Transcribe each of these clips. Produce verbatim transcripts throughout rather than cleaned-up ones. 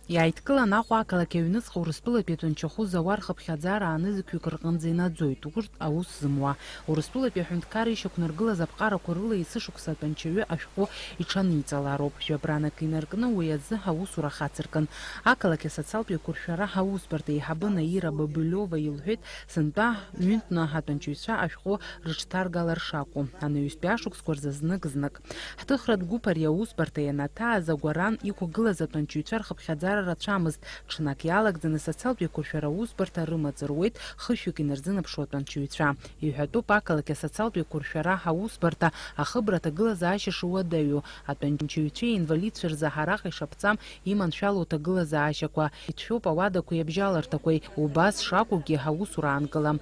Иааидкылан Аҟәа ақалақь аҩныҵҟа Урыстәылатәи атәанчахәы зауа рхыԥхьаӡара аанызқьҩык рҟынӡа инаӡоит урҭ аус зымуа. Урыстәылатәи аҳәынҭқарра ишьақәнаргылаз аԥҟарақәа рыла есышықәса атәанчаҩы ашәҟәы иҽаниҵалароуп. Жәабранак инаркны уи азы аусура хацыркын. Ақалақь асоциалтә еиқәыршәара аусбарҭа еиҳабы Наира Бобылиова илҳәеит, сынтәа ҩынтәны атәанчаҩцәа ашәҟәы рыҽҭаргалар шакәу, анаҩстәи ашықәсқәа рзы знык-знык. Ҳҭыхратә гәыԥ ари аусбарҭа ианаҭааз агәаран иқәгылаз атәанчаҩцәа рхыԥхьаӡара рацәамызт, ҽнак иалагӡаны асоциалтә еиқәыршәара аусбарҭа рымаҵ руеит хышәҩык инарзынаԥшуа атәанчаҩцәа. Иҳәатәуп ақалақь асоциалтә еиқәыршәара аусбарҭа ахыбра аҭагылазаашьа шуадаҩу, атәанчаҩцәеи аинвалидцәа рзы ҳараҟа ишаԥҵам иманшәалоу аҭагылазаашьақәа, ицәшәоуп ауадақәеи абжьаларҭақәеи, убас шакәугьы аусура аанкыла.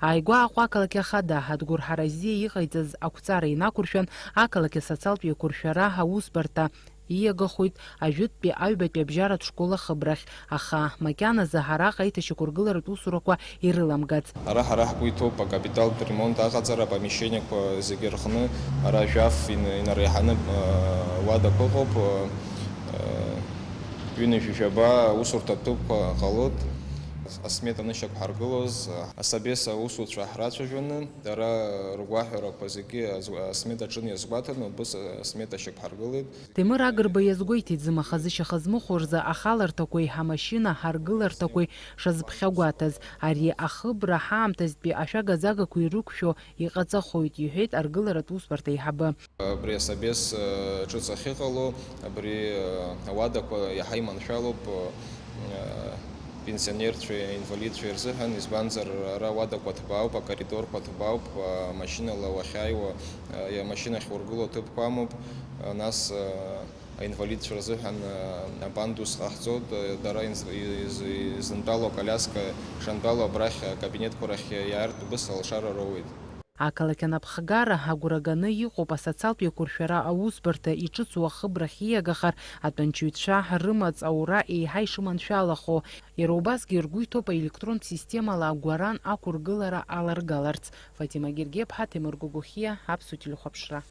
Ааигәа Аҟәа ақалақь ахада, Адгәыр Ҳаразиа иҟаиҵаз ақәҵара инақәыршәан, ақалақь асоциалтә еиқәыршәара аусбарҭа ииагахоит ажәытәтәи аҩбатәи абжьаратә школ ахыбрахь, аха макьаназы араҟа аиҭашьақәыргыларатә усурақәа ирыламгац. Ара ҳара ҳгәы иҭоуп акапиталтә ремонт аҟаҵара апомешьчениақәа зегьы рҟны, ара жәаф ин-, инареиҳаны, э, уадақәа ыҟоуп, э, ҩынҩажәи жәаба аусурҭа ҭыԥқәа ҟалоит. Асмета анышьақәҳаргылоз, асабес аусуцәа ҳрацәажәаны, дара ргәаҳәарақәа зегьы азгә-, асмета аҿы иазгәаҭаны, убыс асмета шьақәҳаргылеит. Ҭемыр Агрба иазгәеиҭеит, зымаха зышьаха змыхәо рзы ахаларҭақәеи амашьына аргыларҭақәеи шазыԥхьагәаҭаз. Ари ахыбра ҳаамҭазтәи ашәага-загақәа ирықәшәо иҟаҵахоит, иҳәеит аргыларатә усбарҭа аиҳабы. Абри асабес, э, ҿыц ахьыҟало, абри, э, ауадақәа иаҳа иманшәалоуп, э, пенсионерцәеи аинвалидцәеи рзыҳәан, избанзар, ара ауадақәа ҭбаауп, акоридорқәа ҭбаауп, э, машьынала уахьааиуа, э, амашьына ахьургыло ҭыԥқәа амоуп, э, нас, э, аинвалидцәа рзыҳәан, э, абан ду сҟаҳҵоит, э, дара инз-, из-, изынтәало аколиаска шантәало абрахь акабинетқәа рахь иаартә быс алшара роуеит. Ақалақь анапхгара агәра ганы иҟоуп асоциалтә еиқәыршәара аусбарҭа иҿыцу ахыбрахь ииагахар, атәанчаҩцәа рымаҵ аура еиҳа ишыманшәалахо. Иара убасгьы ргәы иҭоуп аелектрон системала агәаран ақәыргылара аларгаларц. Фатима Гергеԥҳа, Ҭемыр Гогохиа, Аԥсуа телехәаԥшра.